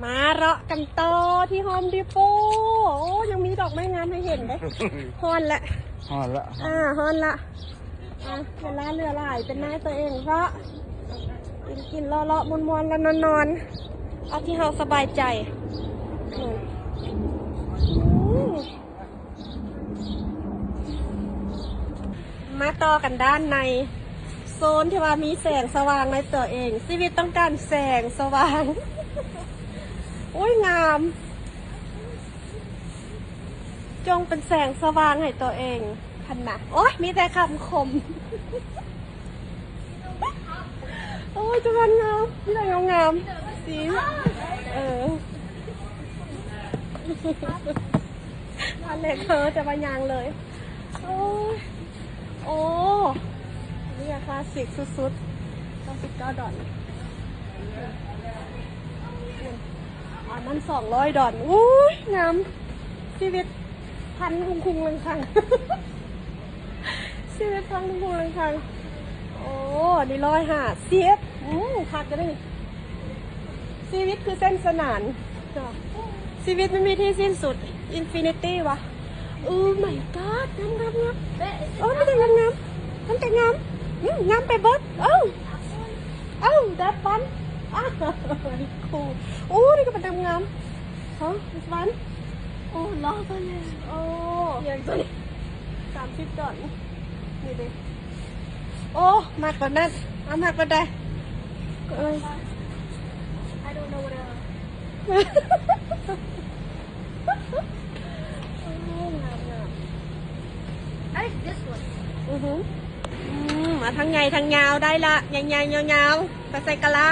ມາເລາະກັນຕໍ່ທີ່ໂຮມດີໂປ. ໂອ້ ຍັງມີດອກໄມ້ງາມໃຫ້ເຫັນເດ້. ຮ້ອນລະ ຮ້ອນລະ ອ່າ ຮ້ອນລະ. ອ່າ ເວລາເຫຼືອຫຼາຍເປັນນາຍຕົວເອງເນາະ. ກິນໆ ເລາະໆ ມ່ວນໆ ແລະນອນໆ ເອົາທີ່ເຮົາສະບາຍໃຈ. ອືມ ມາຕໍ່ກັນດ້ານໃນ ໂຊນທີ່ວ່າມີແສງສະຫວ່າງໃນຕົວເອງ. ຊີວິດຕ້ອງການແສງສະຫວ່າງ. ໂອ້ຍ ງາມ. ຈົ່ງເປັນແສງສະຫວ່າງໃຫ້ຕົວເອງຫັ້ນນະ. ໂອ້ຍ ມີແຕ່ຄຳຄົມ. ໂອ້ຍ ຈະວ່າງາມ ມີແຕ່ງາມໆ ສີ. ເອີ ອັນເລັກເຮີຈະວ່າຍ່າງເລີຍ. ໂອ້ຍ ໂອ້ ເລືອກຄລາສສິກສຸດໆ. ເກົ້າສິບເກົ້າດອນ. ອັນນັ້ນສອງຮ້ອຍດອນ. ໂອ້ຍ ງາມ. ຊີວິດພັນຄຸງຄຸງລັງຄັງ. ຊີວິດພັນຄຸງຄຸງລັງຄັງ. ໂອ້ ອັນນີ້ຮ້ອຍຫ້າສິບ. ອືມ ຄັກເດ້ນີ້. ຊີວິດຄືເສັ້ນສະໜານ. ຊີວິດມັນມີທີ່ສິ້ນສຸດ ອິນຟິນິຕີ້ວະ. Oh my god ງາມໆໆ. ໂອ້ ມີແຕ່ງາມໆ ມີແຕ່ງາມ. ອືມ ງາມໄປເບິດ. ເອົ້າ ເອົ້າ that one. ອ້າວ cool. ໂອ້ ນີ້ກໍເປັນຕາງາມ. ຮະ this one. ໂອ້ ລອບໄປແລ້ວ. ໂອ້ ຢ່າງຕົວນີ້ ສາມສິບດອນ. ນີ້ເດ້. ໂອ້ ມັກແບບນັ້ນ. ເອົາ ມັກແບບໃດ? ເອີ I don't know what else. ໂອ້ ງາມໆ. I like this one. ອືຮຶ ອືມ ມາທັງໃຫຍ່ທັງຍາວໄດ້ລະ ໃຫຍ່ໆຍາວໆ ໄປໃສ່ກະລາ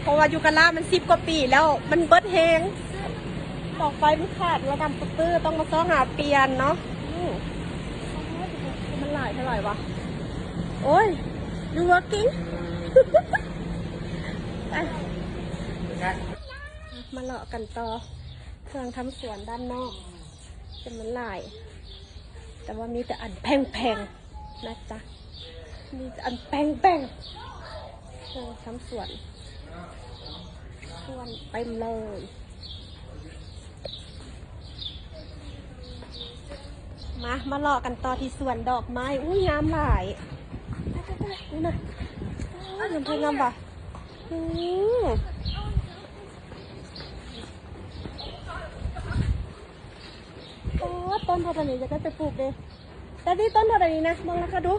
ເພາະວ່າຢູ່ກະລາມັນສິບກວ່າປີແລ້ວ ມັນເບິດແຮງ. ຕໍ່ໄປມັນຂາດລະດຳປຶໆ ຕ້ອງມາຊອກຫາປ່ຽນເນາະ. ອືມ ມັນຫຼາຍເທົ່າໃດວະ? ໂອ້ຍ you working? ມາເລາະກັນຕໍ່ເຄື່ອງທຳສວນດ້ານນອກ. ແຕ່ມັນຫຼາຍ ແຕ່ວ່າມີແຕ່ອັນແພງໆ ນະຈ໊ະ ມີແຕ່ອັນແພງໆ. ເອີ ທຳສວນ ສວນເຕັມເລີຍ. ມາ ມາເລາະກັນຕໍ່ທີ່ສວນດອກໄມ້. ອຸ້ຍ ງາມຫຼາຍ. ໄປໆໆ ນີ້ນະ. ໂອ້ຍ ງາມແທ້ງາມວ່າ. ອືມ. ໂອ້ ຕົ້ນເທົ່າໃດນີ້ ຢາກໄດ້ໄປປູກເດ້. ແຕ່ນີ້ຕົ້ນເທົ່າໃດນີ້ນະ ເບິ່ງລາຄາດູ.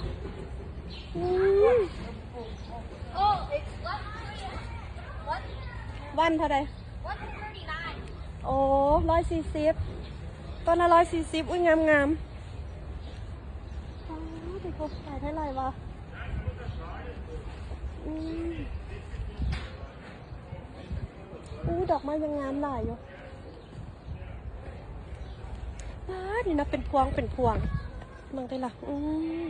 ອືມ ວັນເທົ່າໃດ? ໂອ້ ຮ້ອຍສີ່ສິບ ຕົ້ນລະຮ້ອຍສີ່ສິບ. ອຸ້ຍ ງາມໆ. ອໍ ໄປພົບຂາຍເທົ່າໃດວະ? ອືມ ອູ້ ດອກໄມ້ຍັງງາມຫຼາຍຢູ່. ປ້າດ ນີ້ນະ ເປັນພວງເປັນພວງ ເບິ່ງໄດ້ລະ. ອືມ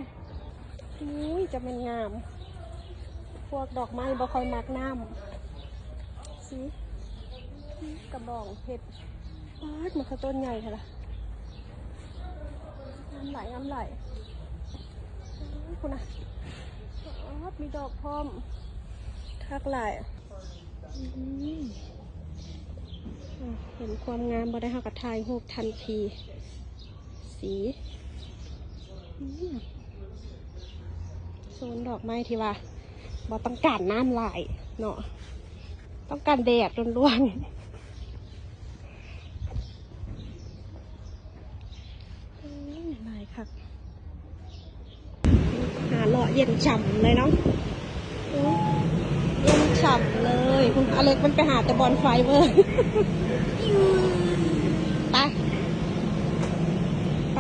ອຸ້ຍ ຈະແມ່ນງາມ. ພວກດອກໄມ້ບໍ່ຄ່ອຍມັກນ້ຳ ສີ ກະບອງເຫັດ. ປາດ ມັນຄືຕົ້ນໃຫຍ່ແທ້ລະ ງາມຫຼາຍ ງາມຫຼາຍ. ພຸ້ນນະ ປາດ ມີດອກພ້ອມ ຄັກຫຼາຍ. ອືມ ເຫັນຄວາມງາມບໍ່ໄດ້ ເຮົາກໍຖ່າຍຮູບທັນທີ. ສີ ອືມ ໂຊນດອກໄມ້ທີ່ວ່າບໍ່ຕ້ອງການນ້ຳຫຼາຍເນາະ ຕ້ອງການແດດລ້ວນໆ. ໂອ້ຍ ຫຼາຍຄັກ. ຫາເລາະເຢັນຊ່ຳເລີຍເນາະ. ໂອ້ຍ ເຢັນຊ່ຳເລີຍ. ອາເລັກມັນໄປຫາແຕ່ບ່ອນໄຟເວີ້ຍ. ໄປ ໄປ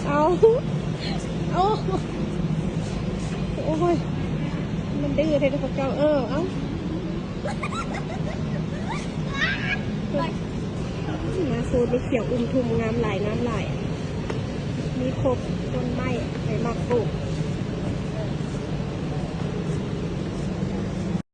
ເອົາ ໂອ້ ໂອ້ຍ ມັນດື້ແທ້ເດີພວກເຈົ້າ. ເອີ ເອົາ ມາໂຊນນີ້ຂຽວອຸ່ມທຸ່ມ ງາມຫຼາຍ ງາມຫຼາຍ. ມີຄົບ ຕົ້ນໄມ້ ໃຜມັກປູກ.